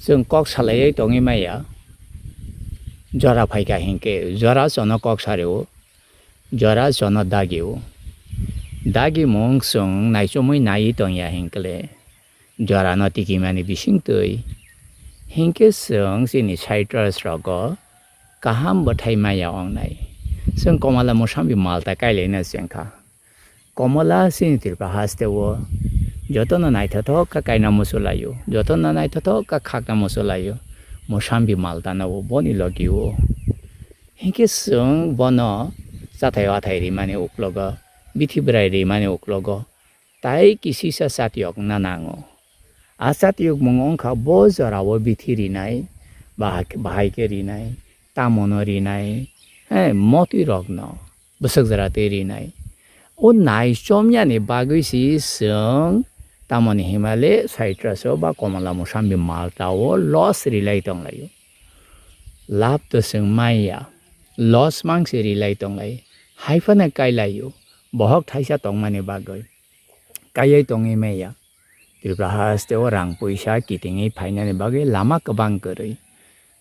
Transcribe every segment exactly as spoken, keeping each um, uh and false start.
Chwng kok salaiwi tongwi maya, jora phaikha hinkhe jora chono kok sario, jora chono dagio. Dagimung chwng naichomwi naiwi tongya hinkhe le, jorano tikimani bisingtwi. Hinkhe chwng chini citrus rogo kaham bwthai maya wngnai. Chwng Komala Mosambi Malta kailaina chengkha. Komala chini Tripura hasteo jotono naithothok khe kaina muchulaio, jotono naithothok khe khakna muchulaio, Mosambi Maltano boni logio. Hinkhe chwng bono chathai wathai rimani uklogo, bithi bwrai rimani uklogo, tai kisisa chatyokna nango. A chatyokmung wngkha bo jorao bithi rinai, bahai, bahai khe rinai, tamono rinai, he, motwi rokno bwswk jora twi rinai. O naichomyani bagwi si chwng tamoni himale citrus o ba Komala Mosambi Malta o loss rilai tonglaio. Lab to chwng maya, loss mangse rilai tonglai. Haiphano kailaio, bohok thaisa tongmani bagwi. Kaiwi tongwi maya. Tripura hasteo rang puisa kitingwi phainani bagwi lama kwbang kwrwi.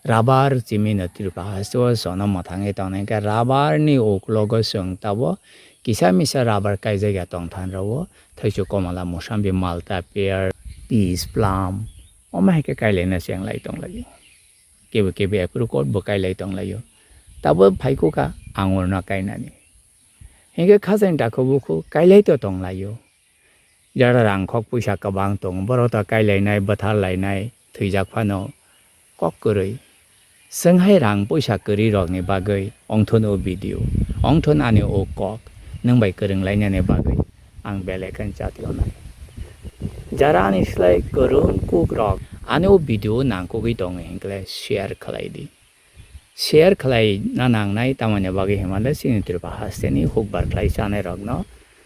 Rabar chimino Tripura hasteo sono mwthangwi tongnai khe rabarni uklogo chwng tabo kisa misa rabar kaijak ya tongthangrao, thaichuk, komala, mosambi, malta, pear, peach, plum, omo hai khe kailaina chenglai tonglaio. Kebo kebo apricot bo kailai tonglaio. Tabo phaikukha angurno kainani. Hinkhe khajani takhuk bukhuk kailai to tonglaio. Jara rang khok puisa kwbang tongo, borok to kailainai, bwtharlainai, thwijak phano kok kwrwi. Chwng hai rang puisa kwrwi rokni bagwi ongthon o video, ongthon ani o kok, nwng bai kwrwng lainani bagwi ang belai khe chationai. Jara ani slai kwrwng kuk rok ani o video nangkukgwi tongo hinkhe share khlai di. Share khlai na nangnai, tamoni bagwi himale chini Tripura hasteni hukbar khlai chanai rokno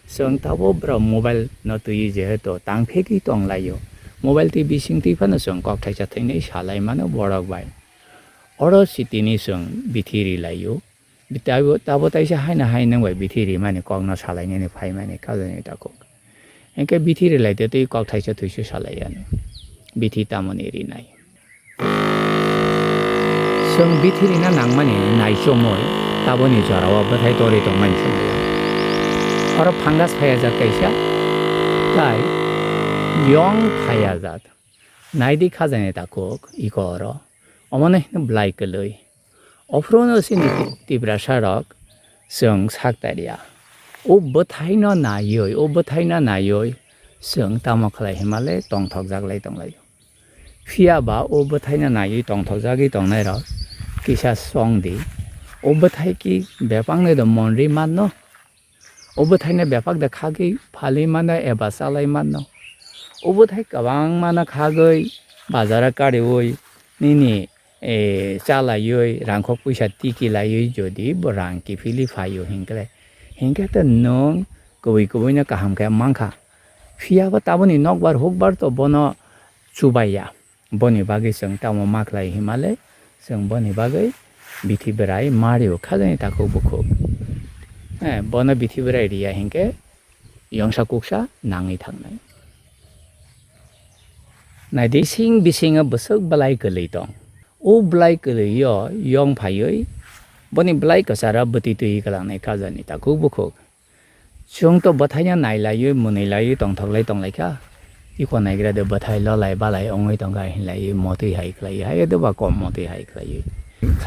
chwng tabo borok mobile no twiwi jehetu tangphegwi tonglaio. Mobile twi bising twi phano chwng kok thaisa thwinwi salai mano borok bai. Oro sitini chwng bithi rilaio. Bi-, tabo, tabo taisa haino hai nwng bai bithi rimani kokno salainani phaimani khajani takhuk. Hinkhe bithi rilaide twi kok thaisa thwisu salai yani. Bithi tamoni rinai. Chwng bithi rina nangmani naichomwi taboni jorao bwthai torwi tongmani chwngno. Oro fungus phaiya jat kaisa, tai yong phaiya jat. Naidi khajani takhuk iko oro. Omono hino bwlai kwlwi. Ophrono chini Tiprasa rok chwng sak tariya. O bwthaino naiwi, o bwthaino naiwi chwng tamo khlai himale tongthokjak lai tonglaio. Phiya ba o bwthaino naiwi tongthokjagwi tongnairok kisa song di. O bwthai ki bebakno do monri manno. O bwthaino bebak da khagwi phalwi mano eba chalai mano. O bwthai kwbangmano khagwi bazaro kariwi nini, eh, chalaiwi rangkhok puisa tiki laiwi jodi bo rang kiphilwi phaio hinkhe, hinkhe to nwng kubui kubuino kaham khe mankha. Phiya bo taboni nokbar hukbar to bono chubaiya. Boni bagwi chwng tamo ma khlai himale, chwng boni bagwi bithi bwrai ma rio khajani takhuk bukhuk. Eh, bono bithi bwrai riya hinkhe yongsa kuksa nangwi thangnai. Naidi bising bisingo bwswk bwlai kwlwi tong. O bwlai kwlwio yong phaiwi boni bwlai kwcharo bwtwi twi kwlangnai khajani takhuk bukhuk. Chwng to bwthaino nailaiwi, mwnwilaiwi tongthoklai tonglaikha. Iko naigra de bwthai lolai balai wngwi tongkha hinlaiwi motwi hai khlaiwi, hai de ba kom motwi hai khlaiwi.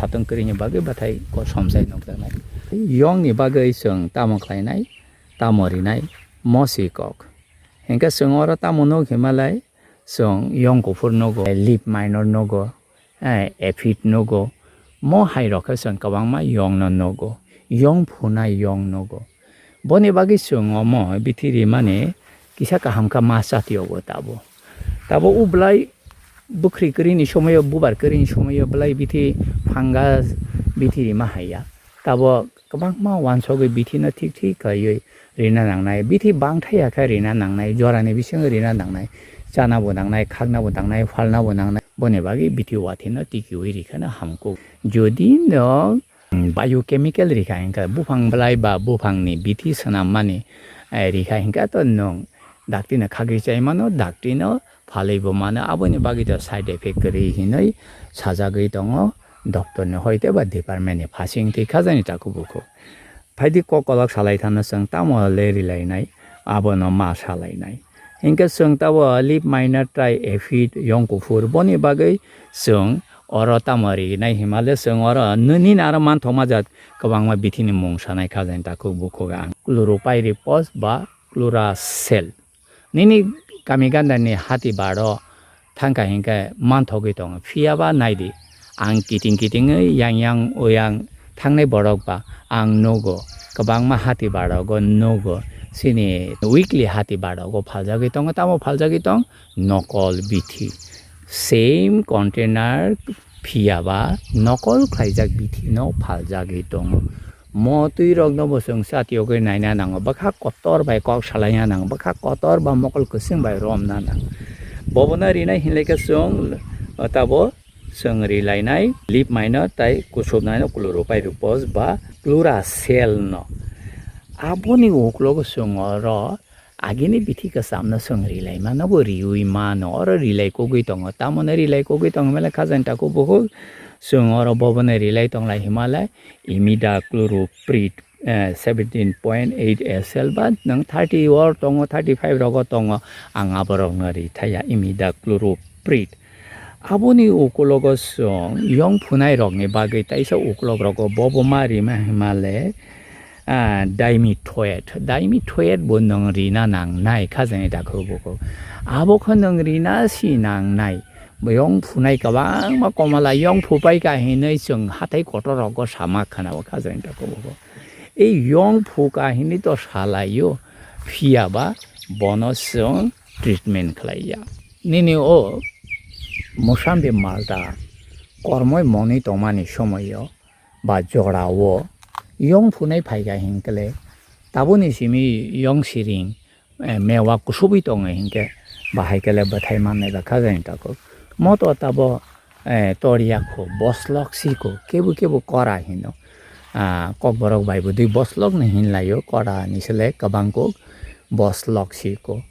Satung kwrwini bagwi bwthai kosom sai nukjaknai. Yongni bagwi chwng tamo khlainai, tamo rinai, mosi kok. Hinkhe chwng oro tamo nuk himalai, chwng yong kuphur nugo, leaf minor nugo, eh, aphid nugo. Mo hai rok khe chwng kwbangma yong no nugo, yong phunai yong nugo. Boni bagwi chwng omo bithi rimani kisa kaham kha ma chati obo tabo. Tabo o bwlai bwkhri kwrwini somoio, bubar kwrwini somoio bwlai bithi fungus bithi rima haiya. Tabo kwbangma wansogwi bithino thik thik khlaiwi rina nangnai. Bithi bangthai ya khe rina nangnai, jorani bisingo rina nangnai. Chana bo nangnai, khakna bo nangnai, phalna bo nangnai. Boni bagwi bithi wathino tikiwi rikhano hamkuk. Jodi no, mm, biochemical rikha hinkhe, buphang bwlai ba buphangni bithi swnammani, eh, rikha hinkhe to nwng daktino khagwi chai mano, daktino phalwi bo mano, aboni bagwi to side effect kwrwi hinwi sajagwi tongo doctor ni hoite ba department ni phasing twi khajani takhuk bukhuk. Phaidi kok kolok salai thano chwng tamo le rilainai, abono ma salainai. Hinkhe chwng tabo lip minor tai aphid yong kuphur, boni bagwi chwng oro tamo rinai himale chwng oro nini aro manthokma jat kwbangma bithini mung sanai khajani takhuk bukhuk ang. Chloropyrifos ba Chloracell. Nini kami ganda ni hati baro thangkha hinkhe manthogwi tongo. Phiyaba naidi, ang kiting kitingwi yang yang uyang thangnai borok ba ang nugo. Kwbangma hati barogo nugo. Chini weekly hati barogo phaljagwi tongo. Tamo phaljagwi tong? Nokol bithi. Same container phiyaba nokol khlaijak bithi no phaljagwi tongo. Mo twi rok no bo chwng chatiyogwi naina nango, bwkha kotor bai kok salaina nango, bwkha kotor ba mokol kwchwng bai romna nango. Bobono rinai hinlai khe chwng, uh, tabo chwng rilainai lip minor tai kusubnaino Chlorpyrifos ba Chloracell no. Aboni uklogo chwng oro agini bithi kwchamno chwng rilai mano, bo riui mano, oro rilai kugui tongo. Tamoni rilai kugui tongo mele khajani takhuk bukhuk chwng oro bobono rilai tonglai himalai imidacloprid, eh, seventeen point eight S L ba nwng thirty or tongo, thirty five rogo tongo, ang aborokno ri thaya imidacloprid. Aboni ukulogo chwng yong phunai rokni bagwi taisa ukulok rogo bobo ma rima himale, ah, dimethoate. Dimethoate bo nwng rina nangnai khajani takhuk bukhuk. Abo khe nwng rina si nangnai. Bo yong phunai kwbangma komala yong phupai ka hinwi chwng hathai kotor rogo sama khana o khajani takhuk bukhuk. Ei yong phu ka hinwi to salaio, phiyaba bono chwng treatment khlaiya. Nini o Mosambik malta kormoi monwi tongmani somoio ba jorao yong phunai phaikha hinkhe taboni simi yong siring, eh, mewa kusubui tongo hinkhe bahai khe le bwthai mannai ba khajani takhuk. Moto tabo, eh, toriya kho, boslok si kho, kebo kebo kora hino. Ah, kokborok bai bo dui boslok ni hinlaio, kora ni sele kwbang kok boslok si kho.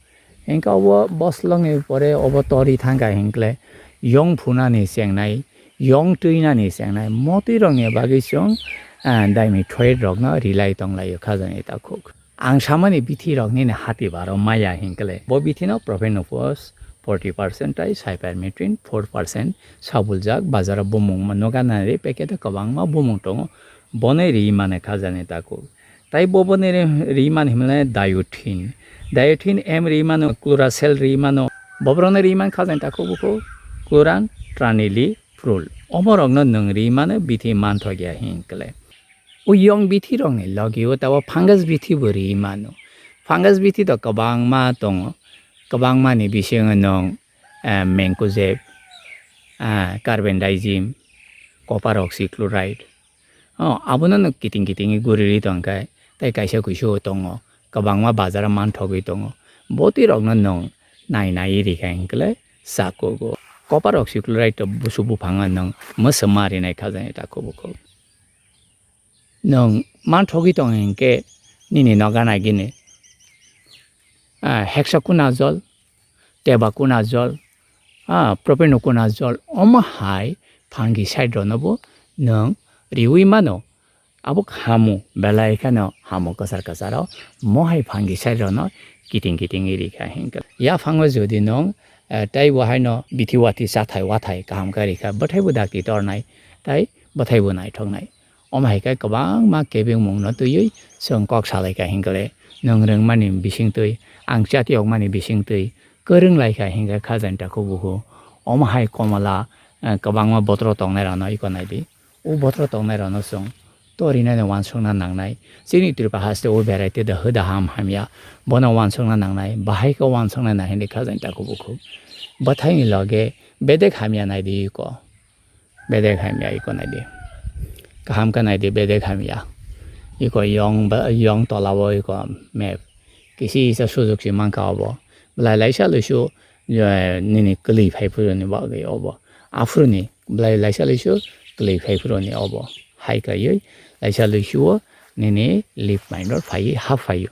Hinkhe obo boslongni pore obo tori thangkha hinkhe yong phunani chengnai, yong twinani chengnai, motwi rokni bagwi chwng, ah, dimethoate rokno rilai tonglaio khajani takhuk. Ang samani bithi rok nini hati baro maya hinkhe bo bithino propanopos forty percent tai cypermethrin four percent sabuljak, bazaro bumung mano ganani packet o kwbangma bumung tongo, bonai ri mane khajani takhuk. Tai bobo ni ri-, ri man himle diothin. Diothin M ri mano, Chloracell ri mano. Boborokno ri man khajani takhuk bukhuk, chloran, tranili, prul. Omorokno nwng ri mano bithi manthokya hinkle. O yong bithi rokni logi o tabo fungus bithi bo ri mano. Fungus bithi to kwbangma tongo. Kwbangma ni bisingo nwng, eh, mancozeb, ah, carbendazim, copper oxychloride. Oh, abono no kiting kiting guri ri tong khe, tei kaisa kuisu tongo, kwbangma bazar o manthogwi tongo. Botwi rokno nwng nai nai rikha hinkhe sakugo. Copper oxychloride to busu buphang nwng mwswma rinai khajani takhuk bukhuk. Nwng manthogwi tong hinkhe nini noga nagini, ah, hexaconazole, tebaconazole, ah, propiconazole, omo hai fungicide rokno bo nwng riui mano. Abo hamu belai kheno hamu kwchar kwcharo mo hai fungicide rokno kiting kiting ri kha hinkhe. Yaphango jodi nwng, eh, tei bo haino bithi wati chathai wathai kaham khe ri kha, bwthai bo dakti tornai tei bwthai bo naithoknai. Omo hai khe kwbangma kebengmungno twiwi chwng kok salaikha hinkhe le, nwng rwngmani bisingtwi, ang chatiyokmani bisingtwi kwrwng laikha hinkhe khajani takhuk bukhuk. Omo hai komala, eh, kwbangma botoro tongnairokno iko naidi. O botoro tongnairokno chwng torinani uansukna nangnai. Chini Tripura haste o variety da hwda ham hamya, bono uansukna nangnai. Bahai khe uansukna nang hinwi khajani takhuk bukhuk. Bwthaini loge bedek hamya naidi iko. Bedek hamya iko naidi. Kaham khe naidi bedek hamya. Iko yong ba, yong tola o iko map. Kisi isa sujok si mankha obo. Belai laisa luisu, eh, nini kwlwi phai phuru ni bagwi obo. Aphuru ni belai laisa luisu kwlwi phai phuru ni obo. Hai kaiwi laisa luisu o nini lip minor phai ha phai o.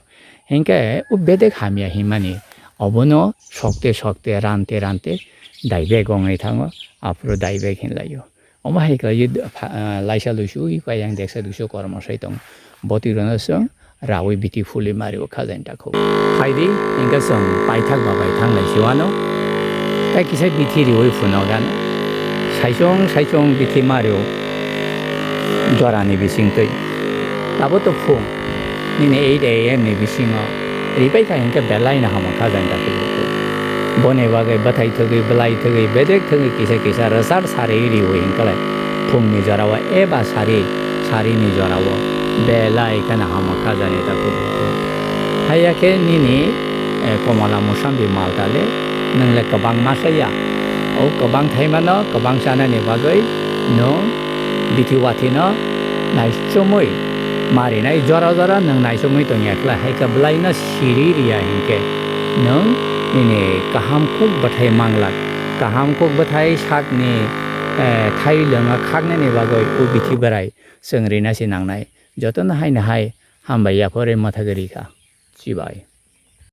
Hinkhe o bedek hamya hinmani Obono sokte sokte, rante rante, daibek wngwi thango, aphuru daibek hinlaio. Omo hai khlaiwi d-, pha-, ah, laisa luisu wi kayang deksa duisu kormo sai tongo. Botwi rwno chwng rawi bithi phuli mario khajani takhuk. Phaidi, hinkhe chwng paithak ba bai thanglai si wano. Tei kisa bithi riwi phuno gano. Saichung saichung bithi mario jorani bisingtwi. Abo to phung. Nini eight A M ni bisingo ripai kha hinkhe belai no hamo kha jani dakhe buku. Boni bagwi bwthai thwgwi, bwlai thwgwi, bedek thwgwi kisa kisa rwchap sari riwi hinkhe lai phungni jorao eba sari, sarini jorao belai kheno hamo kha jani dakhe buku. Haiya khe nini, eh, komola musambi malta le nwng le kwbang ma saya. O kwbang thaimano kwbang chanani bagwi nwng bithi wathino naichomwi marinai jora jora nwng naichomwi tongya khlai, hai khe bwlaino siri riya hinkhe nwng nini kaham kuk bwthai manglak. Kaham kuk bwthai sakni, eh, thai lwnga khaknani bagwi o bithi bwrai chwng rina se nangnai. Jotono haino hai hambai yaphore mwthagwi rikha. Chibai.